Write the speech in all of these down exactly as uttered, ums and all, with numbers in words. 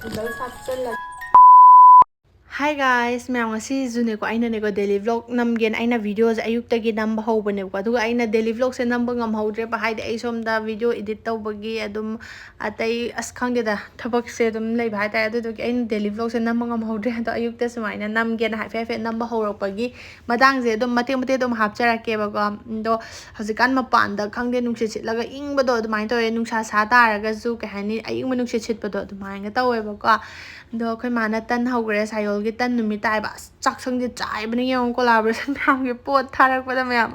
Noodles ꯍꯥꯞꯆꯜꯂꯒꯦ꯫ Hi guys, ꯃꯌꯥꯝ, ꯉꯁꯤꯁꯨꯅꯦꯀꯣ, ꯑꯩꯅꯅꯦꯀꯣ daily vlog ꯅꯝꯒꯦꯅ ꯑꯩꯅ videoꯁꯦ ꯑꯌꯨꯛꯇꯒꯤ ꯅꯝꯕ ꯍꯧꯕꯅꯦꯕꯀꯣ꯫ ꯑꯗꯨꯒ ꯑꯩꯅ daily vlogꯁꯦ ꯅꯝꯕ ꯉꯝꯍꯧꯗ꯭ꯔꯦꯕ, ꯍꯥꯏꯗꯤ ꯑꯩ ꯁꯣꯝꯗ video edit ꯇꯧꯕꯒꯤ ꯑꯗꯨꯝ ꯑꯇꯩ, ꯑꯁ, ꯈꯪꯗꯦꯗ, ꯊꯕꯛꯁꯦ ꯑꯗꯨꯝ ꯂꯩꯕ ꯍꯥꯏꯇꯥꯔꯦ꯫ ꯑꯗꯨꯗꯨꯒꯤ ꯑꯩꯅ daily vlogꯁꯦ ꯅꯝꯕ ꯉꯝꯍꯧꯗ꯭ꯔꯦ꯫ ꯑꯗꯣ ꯑꯌꯨꯛꯇ ꯁꯨꯃꯥꯏꯅ ꯅꯝꯒꯦꯅ ꯍꯥꯏꯐꯦꯠ ꯍꯥꯏꯐꯦꯠ ꯅꯝꯕ ꯍꯧꯔꯛꯄꯒꯤ ꯃꯇꯥꯡꯁꯦ ꯑꯗꯨꯝ ꯃꯇꯦꯛ ꯃꯇꯦꯛ ꯑꯗꯨꯝ ꯍꯥꯞꯆꯔꯛꯀꯦꯕꯀꯣ꯫ ꯑꯗꯣ ꯍꯧꯖꯤꯛꯀꯥꯟ ꯃꯄꯥꯟꯗ, ꯈꯪꯗꯦ, ꯅꯨꯡꯁꯤꯠ ꯁꯤꯠꯂꯒ ꯏꯪꯕꯗꯣ ꯑꯗꯨꯃꯥꯏꯅ ꯇꯧꯋꯦ꯫ ꯅꯨꯡꯁꯥ ꯁꯥ ꯇꯥꯔꯒꯁꯨ, ꯀꯩ ꯍꯥꯏꯅꯤ, ꯑꯏꯪꯕ ꯅꯨꯡꯁꯤꯠ ꯁꯤꯠꯄꯗꯣ ꯑꯗꯨꯃꯥꯏꯅ ꯇꯧꯋꯦꯕꯀꯣ꯫ ꯑꯗꯣ ꯑꯩꯈꯣꯏ ꯃꯥꯅ ꯇꯟ ꯍꯧꯈ꯭ꯔꯦ꯫ ꯁꯥꯌꯣꯜꯒꯤ ꯇꯟ ꯅꯨꯃꯤꯠ ꯇꯥꯏꯕ꯫ ꯑꯁ, ꯆꯥꯛꯁꯪꯁꯦ ꯆꯥꯏꯕꯅ ꯌꯦꯡꯉꯣ, collaboration ꯃꯌꯥꯝꯒꯤ ꯄꯣꯠ ꯊꯥꯔꯛꯄꯗ ꯃꯌꯥꯝ꯫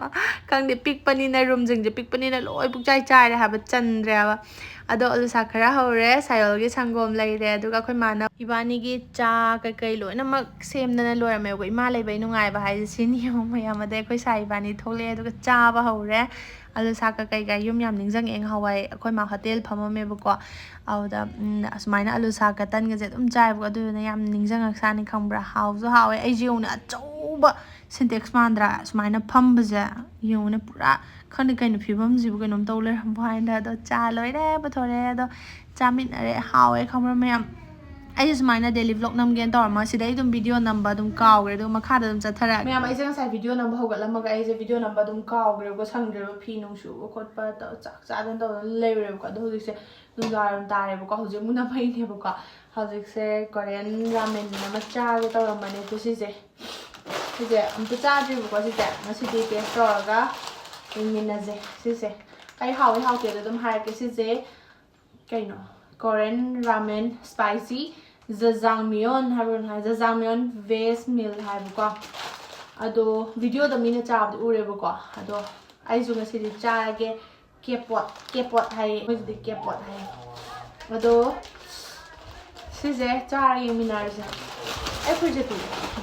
ꯈꯪꯗꯦ, ꯄꯤꯛꯄꯅꯤꯅ, roomꯁꯤꯡꯁꯦ ꯄꯤꯛꯄꯅꯤꯅ ꯂꯣꯏ ꯄꯨꯡꯆꯥꯏ ꯆꯥꯏꯔꯦ ꯍꯥꯏꯕ, ꯆꯟꯗ꯭ꯔꯦ ꯍꯥꯏꯕ꯫ ꯑꯗꯣ ꯑꯂꯨ ꯁꯥꯛ ꯈꯔ ꯍꯧꯔꯦ, ꯁꯥꯌꯣꯜꯒꯤ ꯁꯪꯒꯣꯝ ꯂꯩꯔꯦ, ꯑꯗꯨꯒ ꯑꯩꯈꯣꯏ ꯃꯥꯅ ꯏꯕꯥꯅꯤꯒꯤ ꯆꯥ ꯀꯩꯀꯩ ꯂꯣꯏꯅꯃꯛ ꯁꯦꯝꯗꯅ ꯂꯣꯏꯔꯝꯃꯦꯕꯀꯣ꯫ ꯏꯃꯥ ꯂꯩꯕꯩ ꯅꯨꯡꯉꯥꯏꯕ ꯍꯥꯏꯁꯦ ꯁꯤꯅꯤ ꯌꯦꯡꯉꯣ ꯃꯌꯥꯝ꯫ ꯑꯗꯩ ꯑꯩꯈꯣꯏ ꯁꯥꯏ ꯏꯕꯥꯅꯤ ꯊꯣꯛꯂꯛꯑꯦ, ꯑꯗꯨꯒ ꯆꯥꯕ ꯍꯧꯔꯦ꯫ ꯑꯂꯨ ꯁꯥꯛꯀ ꯀꯩꯀꯥ ꯌꯨꯝ ꯌꯥꯝ ꯅꯤꯡꯁꯤꯡꯉꯛꯑꯦ ꯉꯍꯥꯟꯋꯥꯏ ꯑꯩꯈꯣꯏ ꯃꯥ ꯍꯣꯇꯦꯜ ꯐꯝꯃꯝꯃꯦꯕꯀꯣ꯫ ꯑꯗꯨꯗ, ꯎꯝ, ꯑꯁꯨꯃꯥꯏꯅ ꯑꯂꯨ ꯁꯥꯛꯀ ꯇꯟꯒꯁꯦ ꯑꯗꯨꯝ ꯆꯥꯏꯕꯀꯣ꯫ ꯑꯗꯨꯗꯨꯅ ꯌꯥꯝ ꯅꯤꯡꯁꯤꯡꯉꯛꯁꯥꯅꯤ, ꯈꯪꯕ꯭ꯔꯥ? ꯍꯥꯎꯁꯨ ꯍꯥꯎꯋꯦ꯫ ꯑꯩꯁꯦ ꯌꯦꯡꯉꯨꯅꯦ, ꯑꯆꯧꯕ ꯁꯤꯟꯇꯦꯛꯁ ꯃꯥꯟꯗ꯭ꯔꯥ? ꯁꯨꯃꯥꯏꯅ ꯐꯝꯕꯁꯦ ꯌꯦꯡꯉꯨꯅꯦ, ꯄꯨꯔꯥ ꯈꯪꯗꯦ ꯀꯩꯅꯣ, ꯐꯤꯕꯝꯁꯤꯕꯨ ꯀꯩꯅꯣꯝ ꯇꯧ ꯂꯩꯔꯝꯕ ꯋꯥꯅꯤꯗ꯫ ꯑꯗꯣ ꯆꯥ ꯂꯣꯏꯔꯦ, ꯄꯨꯊꯣꯔꯛꯑꯦ꯫ ꯑꯗꯣ ꯆꯥꯃꯤꯟꯅꯔꯦ, ꯍꯥꯎꯋꯦ, ꯈꯪꯕ꯭ꯔꯥ ꯃꯌꯥꯝ? ꯑꯩꯁꯦ ꯁꯨꯃꯥꯏꯅ daily vlog ꯅꯝꯒꯦꯅ ꯇꯧꯔꯝꯃꯒ ꯁꯤꯗꯩ ꯑꯗꯨꯝ video ꯅꯝꯕ ꯑꯗꯨꯝ ꯀꯥꯎꯈ꯭ꯔꯦ꯫ ꯑꯗꯨꯒ ꯃꯈꯥꯗ ꯑꯗꯨꯝ ꯆꯠꯊꯔꯛꯑꯒꯦ꯫ ꯃꯌꯥꯝ, ꯑꯩꯁꯦ ꯉꯁꯥꯏ video ꯅꯝꯕ ꯍꯧꯒꯠꯂꯝꯃꯒ ꯑꯩꯁꯦ video ꯅꯝꯕ ꯑꯗꯨꯝ ꯀꯥꯎꯈ꯭ꯔꯦꯕꯀꯣ, ꯁꯪꯗ꯭ꯔꯦꯕ, ꯐꯤ ꯅꯨꯡ ꯁꯨꯕ ꯈꯣꯠꯄ ꯇꯧ-, ꯆꯥꯛ ꯆꯥꯗꯅ ꯇꯧꯗꯅ ꯂꯩꯔꯨꯔꯦꯕꯀꯣ꯫ ꯑꯗꯣ ꯍꯧꯖꯤꯛꯁꯦ ꯅꯨꯡꯗꯥꯡꯋꯥꯏꯔꯝ ꯇꯥꯔꯦꯕꯀꯣ, ꯍꯧꯖꯤꯛ ꯑꯃꯨꯛ ꯅꯝꯃꯛꯏꯅꯦꯕꯀꯣ꯫ ꯍꯧꯖꯤꯛꯁꯦ Korean ramen ꯑꯃ ꯆꯥꯒꯦ ꯇꯧꯔꯝꯕꯅꯦ꯫ ꯑꯗꯣ ꯁꯤꯁꯦ, ꯁꯤꯁꯦ ꯑꯝꯇ ꯆꯥꯗ꯭ꯔꯤꯕꯀꯣ꯫ ꯁꯤꯁꯦ ꯉꯁꯤꯗꯤ taste ꯇꯧꯔꯒ ꯌꯦꯡꯃꯤꯟꯅꯁꯦ꯫ ꯁꯤꯁꯦ ꯑꯩ ꯍꯥꯎꯋꯤ ꯍꯥꯎꯇꯦꯗꯣ ꯑꯗꯨꯝ ꯍꯥꯏꯔꯛꯀꯦ꯫ ꯁꯤꯁꯦ ꯀꯩꯅꯣ, Korean ramen spicy jajangmyeon ꯍꯥꯏꯕ꯭ꯔꯣ ꯍꯥꯏ, jajangmyeon veg meal ꯍꯥꯏꯕꯀꯣ꯫ ꯑꯗꯣ videoꯗ ꯃꯤꯅ ꯆꯥꯕꯗꯤ ꯎꯔꯦꯕꯀꯣ꯫ ꯑꯗꯣ ꯑꯩꯁꯨ ꯉꯁꯤꯗꯤ ꯆꯥꯔꯒꯦ꯫ Kpot, Kpot ꯍꯥꯏꯌꯦ, ꯑꯩꯈꯣꯏꯁꯤꯗꯤ Kpot ꯍꯥꯏꯌꯦ꯫ ꯑꯗꯣ ꯁꯤꯁꯦ ꯆꯥꯔ ꯌꯦꯡꯃꯤꯟꯅꯔꯁꯦ꯫ ꯑꯩ ꯐꯨꯔꯤꯠꯁꯦ ꯇꯨ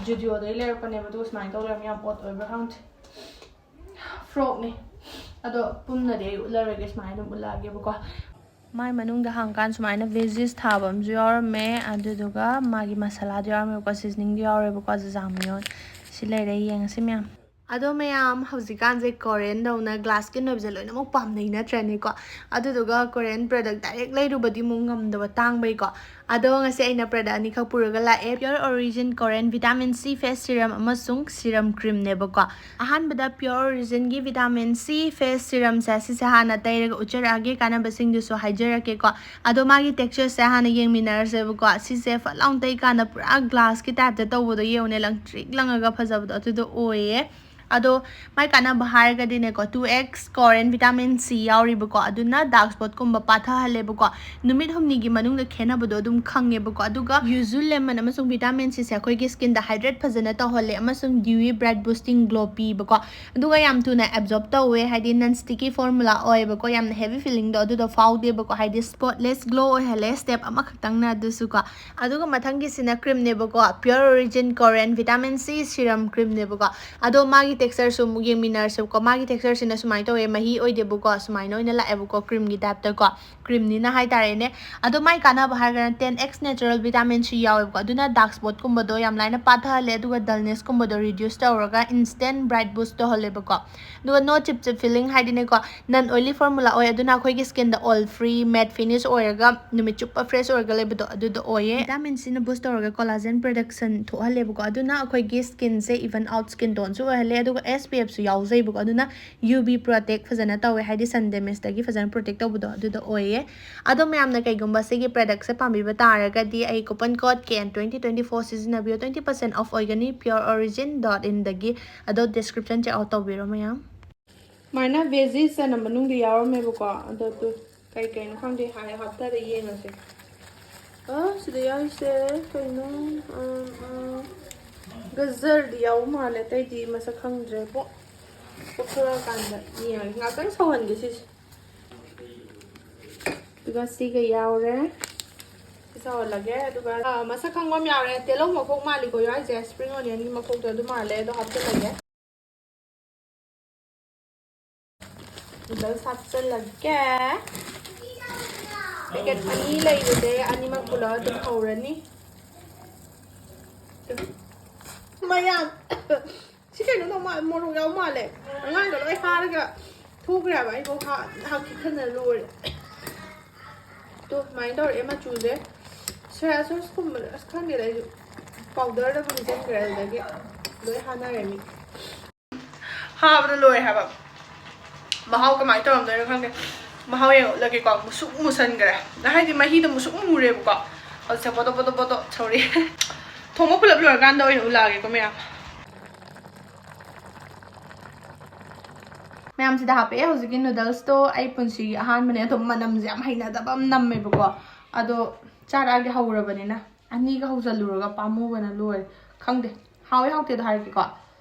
Judioꯗꯩ ꯂꯩꯔꯛꯄꯅꯦꯕ, ꯑꯗꯨꯒ ꯁꯨꯃꯥꯏꯅ ꯇꯧ ꯂꯩꯔꯝꯃꯦ꯫ ꯌꯥꯝ odd ꯑꯣꯏꯕ꯭ꯔꯥ ꯈꯪꯗꯦ꯫ Frockꯅꯦ꯫ ꯑꯗꯣ ꯄꯨꯝꯅꯗꯤ ꯑꯩ ꯎꯠꯂꯔꯣꯏꯒꯦ, ꯁꯨꯃꯥꯏꯅ ꯑꯗꯨꯝ ꯎꯠꯂꯛꯑꯒꯦꯕꯀꯣ꯫ ꯃꯥꯏ ꯃꯅꯨꯡꯗ ꯍꯥꯡꯀꯥꯟ ꯁꯨꯃꯥꯏꯅ veggies ꯊꯥꯕ ꯑꯃꯁꯨ ꯌꯥꯎꯔꯝꯃꯦ, ꯑꯗꯨꯗꯨꯒ ꯃꯥꯒꯤ ꯃꯁꯥꯂꯥꯗꯣ ꯌꯥꯎꯔꯝꯃꯦꯕꯀꯣ, seasoningꯗꯣ ꯌꯥꯎꯔꯦꯕꯀꯣ, ꯖꯖꯥꯃꯤꯌꯣꯟ꯫ ꯁꯤ ꯂꯩꯔꯦ, ꯌꯦꯡꯉꯁꯤ ꯃꯌꯥꯝ꯫ ꯑꯗꯣ ꯃꯌꯥꯝ, ꯍꯧꯖꯤꯛꯀꯥꯟꯁꯦ Koreanꯗꯧꯅ glass skin ꯑꯣꯏꯕꯁꯦ ꯂꯣꯏꯅꯃꯛ ꯄꯥꯝꯅꯩ ꯅꯠꯇ꯭ꯔꯅꯦꯀꯣ? ꯑꯗꯨꯗꯨꯒ Korean product direct ꯂꯩꯔꯨꯕꯗꯤ ꯑꯃꯨꯛ ꯉꯝꯗꯕ, ꯇꯥꯡꯕꯩꯀꯣ꯫ ꯑꯗꯣ ꯉꯁꯤ ꯑꯩꯅ ꯄ꯭ꯔꯗꯛ ꯑꯅꯤꯈꯛ ꯄꯨꯔꯒ ꯂꯥꯛꯑꯦ꯫ Pure Origin Korean Vitamin C Face Serum ꯑꯃꯁꯨꯡ Serum Creamꯅꯦꯕꯀꯣ꯫ ꯑꯍꯥꯟꯕꯗ Pure Originꯒꯤ Vitamin C Face Serumꯁꯦ ꯁꯤꯁꯦ ꯍꯥꯟꯅ ꯇꯩꯔꯒ ꯎꯠꯆꯔꯛꯑꯒꯦ, ꯀꯥꯟꯅꯕꯁꯤꯡꯗꯨꯁꯨ ꯍꯥꯏꯖꯔꯛꯀꯦꯀꯣ꯫ ꯑꯗꯣ ꯃꯥꯒꯤ textureꯁꯦ ꯍꯥꯟꯅ ꯌꯦꯡꯃꯤꯟꯅꯔꯁꯦꯕꯀꯣ꯫ ꯁꯤꯁꯦ ꯐꯠ ꯂꯥꯎꯅ ꯇꯩꯀꯥꯟꯗ ꯄꯨꯔꯥ glassꯀꯤ typeꯇ ꯇꯧꯕꯗꯣ ꯌꯦꯡꯉꯨꯅꯦ, ꯂꯪꯇ꯭ꯔꯤꯛ ꯂꯪꯉꯒ ꯐꯖꯕꯗꯣ ꯑꯗꯨꯗꯣ ꯑꯣꯏꯌꯦ꯫ ꯑꯗꯣ ꯃꯥꯏ ꯀꯥꯟꯅꯕ ꯍꯥꯏꯔꯒꯗꯤꯅꯦꯀꯣ, two X Korean Vitamin C ꯌꯥꯎꯔꯤꯕꯀꯣ, ꯑꯗꯨꯅ dark spotꯀꯨꯝꯕ ꯄꯥꯊꯍꯜꯂꯦꯕꯀꯣ꯫ ꯅꯨꯃꯤꯠ ꯍꯨꯝꯅꯤꯒꯤ ꯃꯅꯨꯡꯗ ꯈꯦꯠꯅꯕꯗꯣ ꯑꯗꯨꯝ ꯈꯪꯉꯦꯕꯀꯣ꯫ ꯑꯗꯨꯒ Yuzu Lemon ꯑꯃꯁꯨꯡ Vitamin Cꯁꯦ ꯑꯩꯈꯣꯏꯒꯤ skinꯗ hydrate ꯐꯖꯅ ꯇꯧꯍꯜꯂꯦ ꯑꯃꯁꯨꯡ dewy bright boosting glow ꯄꯤꯕꯀꯣ꯫ ꯑꯗꯨꯒ ꯌꯥꯝ ꯊꯨꯅ absorb ꯇꯧꯋꯦ, ꯍꯥꯏꯗꯤ non sticky formula ꯑꯣꯏꯌꯦꯕꯀꯣ꯫ ꯌꯥꯝꯅ heavy feelingꯗꯣ ꯑꯗꯨꯗꯣ ꯐꯥꯎꯗꯦꯕꯀꯣ, ꯍꯥꯏꯗꯤ spotless glow ꯑꯣꯏꯍꯜꯂꯦ step ꯑꯃꯈꯛꯇꯪꯅ ꯑꯗꯨꯁꯨꯀꯣ꯫ ꯑꯗꯨꯒ ꯃꯊꯪꯒꯤꯁꯤꯅ creamꯅꯦꯕꯀꯣ, Pure Origin Korean Vitamin C Serum Creamꯅꯦꯕꯀꯣ꯫ ꯑꯗꯣ ꯃꯥꯒꯤ textureꯁꯨ ꯑꯃꯨꯛ ꯌꯦꯡꯃꯤꯟꯅꯔꯁꯦꯕꯀꯣ꯫ ꯃꯥꯒꯤ textureꯁꯤꯅ ꯁꯨꯃꯥꯏꯅ ꯇꯧꯋꯦ, ꯃꯍꯤ ꯑꯣꯏꯗꯦꯕꯀꯣ, ꯁꯨꯃꯥꯏꯅ ꯑꯣꯏꯅ ꯂꯥꯛꯑꯦꯕꯀꯣ, creamꯒꯤ typeꯇꯀꯣ, creamꯅꯤꯅ ꯍꯥꯏꯇꯥꯔꯦꯅꯦ꯫ ꯑꯗꯣ ꯃꯥꯏ ꯀꯥꯟꯅꯕ ꯍꯥꯏꯔꯒꯅ ten X natural vitamin C ꯌꯥꯎꯋꯦꯕꯀꯣ, ꯑꯗꯨꯅ dark spotꯀꯨꯝꯕꯗꯣ ꯌꯥꯝ ꯂꯥꯏꯅ ꯄꯥꯊꯍꯜꯂꯦ, ꯑꯗꯨꯒ dullnessꯀꯨꯝꯕꯗꯣ reduce ꯇꯧꯔꯒ instant bright boost ꯇꯧꯍꯜꯂꯦꯕꯀꯣ꯫ ꯑꯗꯨꯒ no chip chip feeling ꯍꯥꯏꯗꯤꯅꯦꯀꯣ, non oily formula ꯑꯣꯏ, ꯑꯗꯨꯅ ꯑꯩꯈꯣꯏꯒꯤ skinꯗ oil free matte finish ꯑꯣꯏꯔꯒ ꯅꯨꯃꯤꯠ ꯆꯨꯞꯄ fresh ꯑꯣꯏꯔꯒ ꯂꯩꯕꯗꯣ ꯑꯗꯨꯗꯣ ꯑꯣꯏꯌꯦ꯫ Vitamin Cꯅ boost ꯇꯧꯔꯒ collagen production ꯊꯣꯛꯍꯜꯂꯦꯕꯀꯣ, ꯑꯗꯨꯅ ꯑꯩꯈꯣꯏꯒꯤ skinꯁꯦ even out skin toneꯁꯨ ꯑꯣꯏꯍꯜꯂꯦ, ꯑꯗꯨꯒ SPFꯁꯨ ꯌꯥꯎꯖꯩꯕꯀꯣ, ꯑꯗꯨꯅ UV protect ꯐꯖꯅ ꯇꯧꯋꯦ, ꯍꯥꯏꯗꯤ sun damageꯇꯒꯤ ꯐꯖꯅ protect ꯇꯧꯕꯗꯣ ꯑꯗꯨꯗꯣ ꯑꯣꯏꯌꯦ꯫ ꯑꯗꯣ ꯃꯌꯥꯝꯅ ꯀꯩꯒꯨꯝꯕ ꯁꯤꯒꯤ productꯁꯦ ꯄꯥꯝꯕꯤꯕ ꯇꯥꯔꯒꯗꯤ ꯑꯩ coupon code K N twenty twenty four ꯁꯤꯖꯤꯟꯅꯕꯤꯌꯨ, twenty percent off ꯑꯣꯏꯒꯅꯤ pure origin dot inꯗꯒꯤ꯫ ꯑꯗꯣ description check out ꯇꯧꯕꯤꯔꯣ ꯃꯌꯥꯝ꯫ ꯁꯨꯃꯥꯏꯅ veggies ꯆꯅꯝ ꯃꯅꯨꯡꯗ ꯌꯥꯎꯔꯝꯃꯦꯕꯀꯣ, ꯑꯗꯣ ꯑꯗꯨ ꯀꯩ ꯀꯩꯅꯣ ꯈꯪꯗꯦ, ꯍꯥꯏ ꯍꯥꯞꯊꯔ ꯌꯦꯡꯉꯁꯦ꯫ ꯑ, ꯁꯤꯗ ꯌꯥꯎꯔꯤꯁꯦ ꯀꯩꯅꯣ? ꯑ, ꯑ, ꯒꯖꯔꯗꯤ ꯌꯥꯎꯕ ꯃꯥꯜꯂꯦ, ꯑꯇꯩꯗꯤ ꯃꯁꯛ ꯈꯪꯗ꯭ꯔꯦꯕꯣ꯫ ꯀꯣꯛꯊꯣꯔꯛꯑꯀꯥꯟꯗ ꯌꯦꯡꯉꯒꯦ꯫ ꯉꯥꯛꯇꯪ ꯁꯧꯍꯟꯒꯦ ꯁꯤꯁꯦ꯫ ꯑꯗꯨꯒ ꯁꯤꯒ ꯌꯥꯎꯔꯦ꯫ ꯁꯤ ꯁꯧꯍꯜꯂꯒꯦ꯫ ꯑꯗꯨꯒ, ꯑ, ꯃꯁꯛ ꯈꯪꯕ ꯑꯃ ꯌꯥꯎꯔꯦ꯫ ꯇꯤꯜꯍꯧ ꯃꯈꯣꯛ ꯃꯥꯜꯂꯤꯀꯣ ꯌꯥꯎꯔꯤꯁꯦ꯫ Spring onionꯒꯤ ꯃꯈꯣꯛꯇꯣ ꯑꯗꯨ ꯃꯥꯜꯂꯦ꯫ ꯑꯗꯣ ꯍꯥꯞꯆꯤꯜꯂꯒꯦ꯫ Noodles ꯍꯥꯞꯆꯤꯜꯂꯒꯦ꯫ Packet ꯑꯅꯤ ꯂꯩꯕꯁꯦ ꯑꯅꯤꯃꯛ ꯄꯨꯂꯞ ꯑꯗꯨꯝ ꯍꯧꯔꯅꯤ꯫ ꯃꯌꯥꯝ, ꯁꯤ ꯀꯩꯅꯣ ꯇꯧ ꯃꯥꯜꯂꯦ, ꯃꯣꯔꯣꯛ ꯌꯥꯎ ꯃꯥꯜꯂꯦ꯫ ꯑꯉꯥꯡꯗꯣ ꯂꯣꯏ ꯍꯥꯔꯒ ꯊꯣꯛꯈ꯭ꯔꯦ ꯍꯥꯏꯕ꯫ ꯑꯩꯐꯥꯎ ꯍꯥ-, ꯍꯥꯀꯤ ꯈꯟꯗꯅ ꯂꯣꯏꯔꯦ꯫ ꯇꯣ, ꯁꯨꯃꯥꯏꯅ ꯇꯧꯔꯛꯑꯦ ꯃꯆꯨꯁꯦ꯫ ꯁꯣꯌꯥ ꯁꯣꯁꯀꯨꯝꯕꯗ ꯑꯁ ꯈꯪꯗꯦꯗ, ꯑꯩꯁꯨ ꯄꯥꯎꯗꯔꯗ ꯑꯗꯨꯝ ꯍꯩꯖꯤꯟꯈ꯭ꯔꯦ, ꯑꯗꯨꯗꯒꯤ ꯂꯣꯏ ꯍꯥꯟꯅꯔꯦ ꯃꯤ꯫ ꯍꯥꯕꯗ ꯂꯣꯏꯔꯦ ꯍꯥꯏꯕ꯫ ꯃꯍꯥꯎ ꯀꯃꯥꯏꯅ ꯇꯧꯔꯝꯗꯣꯏꯅꯣ ꯈꯪꯗꯦ꯫ ꯃꯍꯥꯎ ꯌꯦꯡꯉꯛꯂꯒꯦꯀꯣ꯫ ꯃꯨꯁꯨꯛ ꯃꯨꯁꯟꯈ꯭ꯔꯦ꯫ ꯍꯥꯏꯗꯤ ꯃꯍꯤꯗꯣ ꯃꯨꯁꯨꯛ ꯃꯨꯔꯦꯕꯀꯣ꯫ ꯍꯧꯖꯤꯛꯁꯦ ꯕꯣꯗꯣ ꯕꯣꯗꯣ ꯕꯣꯗꯣ ꯁꯧꯔꯤ꯫ ꯊꯣꯡꯕ ꯄꯨꯂꯞ ꯂꯣꯏꯔꯀꯥꯟꯗ ꯑꯣꯏꯅ ꯎꯠꯂꯛꯑꯒꯦꯀꯣ ꯃꯌꯥꯝ꯫ ꯃꯌꯥꯝꯁꯤꯗ ꯍꯥꯞꯄꯛꯑꯦ ꯍꯧꯖꯤꯛꯀꯤ ꯅꯨꯗꯜꯁꯇꯣ꯫ ꯑꯩ ꯄꯨꯟꯁꯤꯒꯤ ꯑꯍꯥꯟꯕꯅꯦ꯫ ꯑꯗꯣ ꯃꯅꯝꯁꯦ ꯌꯥꯝ ꯍꯩꯅꯗꯕ ꯑꯃ ꯅꯝꯃꯦꯕꯀꯣ꯫ ꯑꯗꯣ ꯆꯥꯔꯛꯑꯒꯦ ꯍꯧꯔꯕꯅꯤꯅ꯫ ꯑꯅꯤꯒ ꯍꯧꯖꯜꯂꯨꯔꯒ ꯄꯥꯝꯃꯨꯕꯅ ꯂꯣꯏꯔꯦ꯫ ꯈꯪꯗꯦ꯫ ꯍꯥꯎꯋꯦ ꯍꯥꯎꯇꯦꯗꯣ ꯍꯥꯏꯔꯛꯀꯦꯀꯣ꯫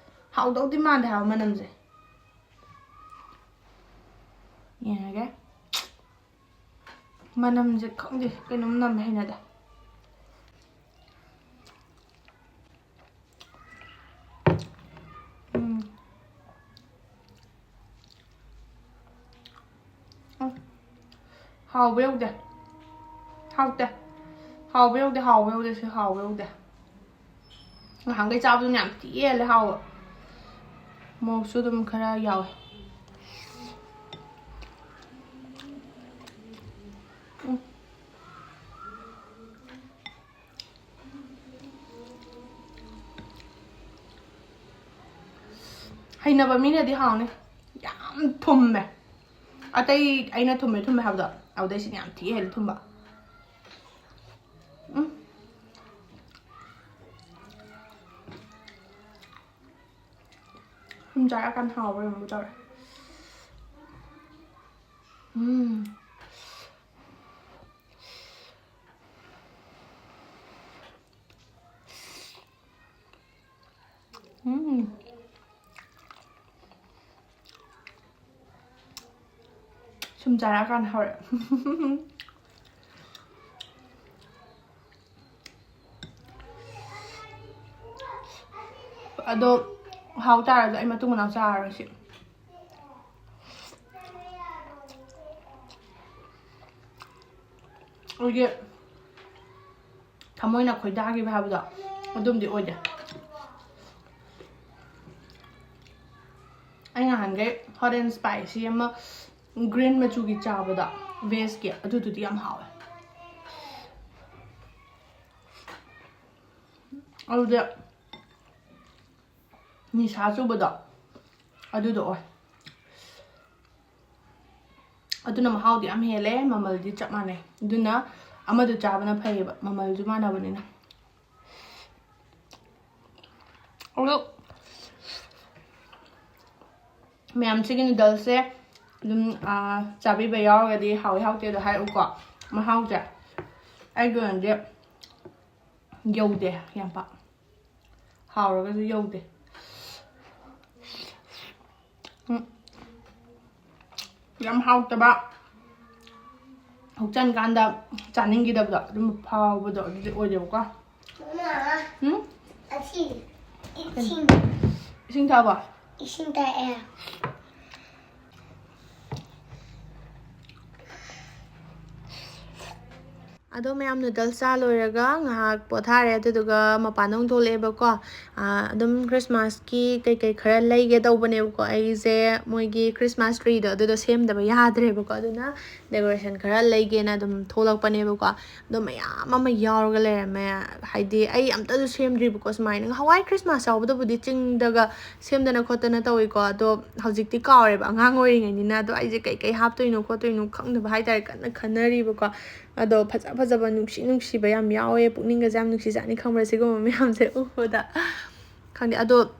ꯍꯥꯎꯗꯧꯗꯤ ꯃꯥꯟꯗꯦ ꯍꯥꯏꯕ ꯃꯅꯝꯁꯦ꯫ ꯌꯦꯡꯉꯒꯦ꯫ ꯃꯅꯝꯁꯦ ꯈꯪꯗꯦ, ꯀꯩꯅꯣꯝ ꯅꯝꯃꯦ, ꯍꯩꯅꯗꯦ꯫ ꯎꯝ꯫ ꯎꯝ꯫ ꯍꯥꯎꯕ ꯌꯧꯗꯦ꯫ ꯍꯥꯎꯇꯦ꯫ ꯍꯥꯎꯕ ꯌꯧꯗꯦ, ꯍꯥꯎꯕ ꯌꯧꯗꯦ, ꯁꯤ ꯍꯥꯎꯕ ꯌꯧꯗꯦ꯫ ꯉꯍꯥꯟꯈꯩ ꯆꯥꯕꯗꯨꯅ ꯌꯥꯝ ꯊꯤ ꯍꯦꯜꯂꯦ ꯍꯥꯎꯕ꯫ ꯃꯣꯔꯣꯛꯁꯨ ꯑꯗꯨꯝ ꯈꯔ ꯌꯥꯎꯋꯦ꯫ ꯎꯝ꯫ ꯍꯩꯅꯕ ꯃꯤꯅꯗꯤ ꯍꯥꯎꯅꯤ꯫ ꯌꯥꯝ ꯊꯨꯝꯃꯦ꯫ ꯑꯇꯩ ꯑꯩꯅ ꯊꯨꯝꯃꯦ ꯊꯨꯝꯃꯦ ꯍꯥꯏꯕꯗꯣ, ꯑꯗꯨꯗꯩ ꯁꯤꯅ ꯌꯥꯝ ꯊꯤ ꯍꯦꯜꯂꯦ ꯊꯨꯝꯕ꯫ ꯎꯝ꯫ ꯁꯨꯝ ꯆꯥꯔꯛꯑꯀꯥꯟꯗ ꯍꯥꯎꯕ꯭ꯔꯥ ꯌꯦꯡꯒꯦ ꯇꯧꯔꯦ꯫ ꯎꯝ꯫ ꯎꯝ꯫ ꯁꯨꯝ ꯆꯥꯔꯛꯑꯀꯥꯟꯗ ꯍꯥꯎꯔꯦ꯫ ꯑꯗꯣ ꯍꯥꯎ ꯇꯥꯔꯁꯨ ꯑꯩ ꯃꯇꯨꯡ ꯃꯅꯥꯎ ꯆꯥꯔꯔꯣꯏ ꯁꯤ꯫ ꯑꯩꯒꯤ ꯊꯃꯣꯏꯅ ꯈꯣꯏꯗꯥꯈꯤꯕ ꯍꯥꯏꯕꯗꯣ ꯑꯗꯨꯝꯗꯤ ꯑꯣꯏꯗꯦ꯫ ꯑꯩ ꯉꯍꯥꯟꯈꯩ ꯍꯣꯠ ꯑꯦꯟ ꯁ꯭ꯄꯥꯏꯁꯤ ꯑꯃ ꯒ꯭ꯔꯤꯟ ꯃꯆꯨꯒꯤ ꯆꯥꯕꯗꯣ, ꯚꯦꯖꯀꯤ, ꯑꯗꯨꯗꯨꯗꯤ ꯌꯥꯝ ꯍꯥꯎꯋꯦ꯫ ꯑꯗꯨꯗꯤ ꯅꯤꯁꯥ ꯆꯨꯕꯗꯣ ꯑꯗꯨꯗꯣ ꯑꯣꯏ꯫ ꯑꯗꯨꯅ ꯃꯍꯥꯎꯗꯤ ꯌꯥꯝ ꯍꯦꯜꯂꯦ, ꯃꯃꯜꯗꯤ ꯆꯞ ꯃꯥꯟꯅꯩ꯫ ꯑꯗꯨꯅ ꯑꯃꯗꯨ ꯆꯥꯕꯅ ꯐꯩꯌꯦꯕ, ꯃꯃꯜꯁꯨ ꯃꯥꯟꯅꯕꯅꯤꯅ꯫ ꯑꯗꯣ ꯃꯌꯥꯝꯁꯤꯒꯤ ꯅꯨꯗꯜꯁꯦ ꯑꯗꯨꯝ, ꯑꯥ, ꯆꯥꯕꯤꯕ ꯌꯥꯎꯔꯒꯗꯤ ꯍꯥꯎꯏ ꯍꯥꯎꯇꯦꯗꯣ ꯍꯥꯏꯔꯛꯎꯀꯣ꯫ ꯃꯍꯥꯎꯁꯦ ꯑꯩꯒꯤ ꯑꯣꯏꯅꯗꯤ ꯌꯧꯗꯦ ꯌꯥꯝ ꯄꯥꯛ꯫ ꯍꯥꯎꯔꯒꯁꯨ ꯌꯧꯗꯦ꯫ ꯎꯝ꯫ ꯌꯥꯝ ꯍꯥꯎꯇꯕ, ꯍꯧꯆꯟ ꯀꯥꯟꯗ ꯆꯥꯅꯤꯡꯈꯤꯗꯕꯗꯣ ꯑꯗꯨꯝ ꯐꯥꯎꯕꯗꯣ ꯑꯗꯨꯗꯤ ꯑꯣꯏꯗꯦꯕꯀꯣ꯫ ꯎꯝ? ꯏꯁꯤꯡ ꯊꯛꯑꯕꯣ? ꯏꯁꯤꯡ ꯊꯛꯑꯦ꯫ ꯑꯗꯣ ꯃꯌꯥꯝ ꯅꯨꯗꯜꯁ ꯆꯥ ꯂꯣꯏꯔꯒ ꯉꯥꯏꯍꯥꯛ ꯄꯣꯊꯥꯔꯦ, ꯑꯗꯨꯗꯨꯒ ꯃꯄꯥꯟꯗ ꯑꯃꯨꯛ ꯊꯣꯛꯂꯛꯑꯦꯕꯀꯣ꯫ ꯑꯥ, ꯑꯗꯨꯝ ꯈ꯭ꯔꯤꯁꯃꯥꯁꯀꯤ ꯀꯩꯀꯩ ꯈꯔ ꯂꯩꯒꯦ ꯇꯧꯕꯅꯦꯕꯀꯣ꯫ ꯑꯩꯁꯦ ꯃꯣꯏꯒꯤ ꯈ꯭ꯔꯤꯁꯃꯥꯁ ꯇ꯭ꯔꯤꯗꯣ ꯑꯗꯨꯗꯣ ꯁꯦꯝꯗꯕ ꯌꯥꯗ꯭ꯔꯦꯕꯀꯣ, ꯑꯗꯨꯅ ꯗꯦꯀꯣꯔꯦꯁꯟ ꯈꯔ ꯂꯩꯒꯦꯅ ꯑꯗꯨꯝ ꯊꯣꯛꯂꯛꯄꯅꯦꯕꯀꯣ꯫ ꯑꯗꯣ ꯃꯌꯥꯝ ꯑꯃ ꯌꯥꯎꯔꯒ ꯂꯩꯔꯝꯃꯦ꯫ ꯍꯥꯏꯗꯤ ꯑꯩ ꯑꯝꯇꯁꯨ ꯁꯦꯝꯗ꯭ꯔꯤꯕꯀꯣ ꯁꯨꯃꯥꯏꯅ꯫ ꯉꯍꯥꯟꯋꯥꯏ ꯈ꯭ꯔꯤꯁꯃꯥꯁ ꯌꯥꯎꯕꯗꯕꯨꯗꯤ ꯆꯤꯡꯗꯒ ꯁꯦꯝꯗꯅ ꯈꯣꯠꯇꯅ ꯇꯧꯋꯤꯀꯣ꯫ ꯑꯗꯣ ꯍꯧꯖꯤꯛꯇꯤ ꯀꯥꯎꯔꯦꯕ, ꯑꯉꯥꯡ ꯑꯣꯏꯔꯤꯉꯩꯅꯤꯅ꯫ ꯑꯗꯣ ꯑꯩꯁꯦ ꯀꯩꯀꯩ ꯍꯥꯞꯇꯣꯏꯅꯣ ꯈꯣꯠꯇꯣꯏꯅꯣ ꯈꯪꯗꯕ ꯍꯥꯏꯇꯥꯔꯦ, ꯀꯟꯅ ꯈꯟꯅꯔꯤꯕꯀꯣ꯫ ꯑꯗꯣ ꯐꯖ ꯐꯖꯕ, ꯅꯨꯡꯁꯤ ꯅꯨꯡꯁꯤꯕ ꯌꯥꯝ ꯌꯥꯎꯋꯦ꯫ ꯄꯨꯛꯅꯤꯡꯒꯁꯦ ꯌꯥꯝ ꯅꯨꯡꯁꯤꯖꯥꯠꯅꯤ, ꯈꯪꯕ꯭ꯔꯥ, ꯁꯤꯒꯨꯝꯕ ꯃꯌꯥꯝꯁꯦ ꯎꯕꯗ꯫ ꯈꯪꯗꯦ꯫ ꯑꯗꯣ,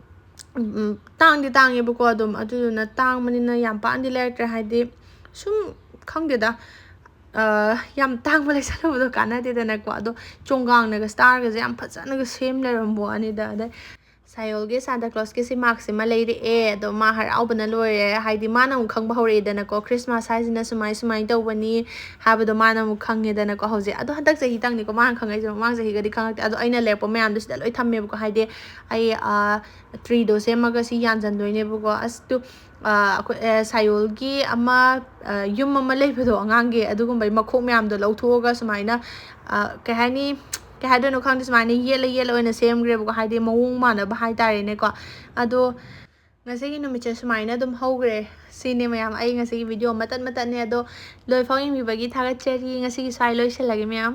ꯎꯝ, ꯇꯥꯡꯗꯤ ꯇꯥꯡꯉꯦꯕꯀꯣ ꯑꯗꯨꯝ꯫ ꯑꯗꯨꯗꯨꯅ ꯇꯥꯡꯕꯅꯤꯅ ꯌꯥꯝ ꯄꯥꯛꯅꯗꯤ ꯂꯩꯔꯛꯇ꯭ꯔꯦ꯫ ꯍꯥꯏꯗꯤ ꯁꯨꯝ, ꯈꯪꯗꯦꯗ, ꯑ, ꯌꯥꯝ ꯇꯥꯡꯕ ꯂꯩꯁꯜꯂꯨꯕꯗꯣ ꯀꯥꯟꯅꯗꯦꯗꯅꯀꯣ꯫ ꯑꯗꯣ ꯆꯣꯡꯒꯥꯡꯅꯒ ꯁ꯭ꯇꯥꯔꯒꯁꯦ ꯌꯥꯝ ꯐꯖꯅꯒ ꯁꯦꯝ ꯂꯩꯔꯝꯕ ꯋꯥꯅꯤꯗ꯫ ꯑꯗꯩ ꯁꯥꯏꯑꯣꯜꯒꯤ ꯁꯥꯟꯇꯥ ꯀ꯭ꯂꯣꯁꯀꯤꯁꯤ ꯃꯥꯛꯁꯤꯃ ꯂꯩꯔꯛꯑꯦ꯫ ꯑꯗꯣ ꯃꯥ ꯍꯔꯥꯎꯕꯅ ꯂꯣꯏꯔꯦ꯫ ꯍꯥꯏꯗꯤ ꯃꯥꯅ ꯑꯃꯨꯛ ꯈꯪꯕ ꯍꯧꯔꯛꯑꯦꯗꯅꯀꯣ, ꯈ꯭ꯔꯤꯁꯃꯥꯁ ꯍꯥꯏꯁꯤꯅ ꯁꯨꯃꯥꯏ ꯁꯨꯃꯥꯏꯅ ꯇꯧꯕꯅꯤ ꯍꯥꯏꯕꯗꯣ ꯃꯥꯅ ꯑꯃꯨꯛ ꯈꯪꯉꯦꯗꯅꯀꯣ ꯍꯧꯖꯤꯛ꯫ ꯑꯗꯣ ꯍꯟꯗꯛ ꯆꯍꯤꯇꯪꯅꯤꯀꯣ ꯃꯥꯅ ꯈꯪꯉꯛꯏꯁꯦ, ꯃꯃꯥꯡ ꯆꯍꯤꯒꯗꯤ ꯈꯪꯉꯛꯇꯦ꯫ ꯑꯗꯣ ꯑꯩꯅ ꯂꯩꯔꯛꯄ ꯃꯌꯥꯝꯗꯣ ꯁꯤꯗ ꯂꯣꯏ ꯊꯝꯃꯦꯕꯀꯣ꯫ ꯍꯥꯏꯗꯤ ꯑꯩ, ꯑ, ꯇ꯭ꯔꯤꯗꯣ ꯁꯦꯝꯃꯒ ꯁꯤ ꯌꯥꯟꯖꯟꯗꯣꯏꯅꯦꯕꯀꯣ꯫ ꯑꯁ, ꯇꯨ, ꯑ, ꯑꯩꯈꯣꯏ, ꯑ, ꯁꯥꯏꯑꯣꯜꯒꯤ ꯑꯃ, ꯑ, ꯌꯨꯝ ꯑꯃ ꯂꯩꯕꯗꯣ ꯑꯉꯥꯡꯒꯤ, ꯑꯗꯨꯒꯨꯝꯕꯩ ꯃꯈꯣꯛ ꯃꯌꯥꯝꯗꯣ ꯂꯧꯊꯣꯛꯑꯒ ꯁꯨꯃꯥꯏꯅ, ꯑ, ꯀꯩ ꯍꯥꯏꯅꯤ, ꯀꯩ ꯍꯥꯏꯗꯣꯏꯅꯣ ꯈꯪꯗꯦ, ꯁꯨꯃꯥꯏꯅ ꯌꯦꯠꯂ ꯌꯦꯠꯂ ꯑꯣꯏꯅ ꯁꯦꯝꯈ꯭ꯔꯦꯕꯀꯣ, ꯍꯥꯏꯗꯤ ꯃꯑꯣꯡ ꯃꯥꯟꯅꯕ ꯍꯥꯏꯇꯥꯔꯦꯅꯦꯀꯣ꯫ ꯑꯗꯣ ꯉꯁꯤꯒꯤ ꯅꯨꯃꯤꯠꯁꯦ ꯁꯨꯃꯥꯏꯅ ꯑꯗꯨꯝ ꯍꯧꯈ꯭ꯔꯦ꯫ ꯁꯤꯅꯦ ꯃꯌꯥꯝ, ꯑꯩ ꯉꯁꯤꯒꯤ ꯚꯤꯗꯤꯑꯣ ꯃꯇꯠ ꯃꯇꯠꯅꯦ꯫ ꯑꯗꯣ ꯂꯣꯏꯐꯥꯎ ꯌꯦꯡꯕꯤꯕꯒꯤ ꯊꯥꯒꯠꯆꯔꯤ꯫ ꯉꯁꯤꯒꯤ ꯁ꯭ꯋꯥꯏ ꯂꯣꯏꯁꯤꯜꯂꯒꯦ ꯃꯌꯥꯝ꯫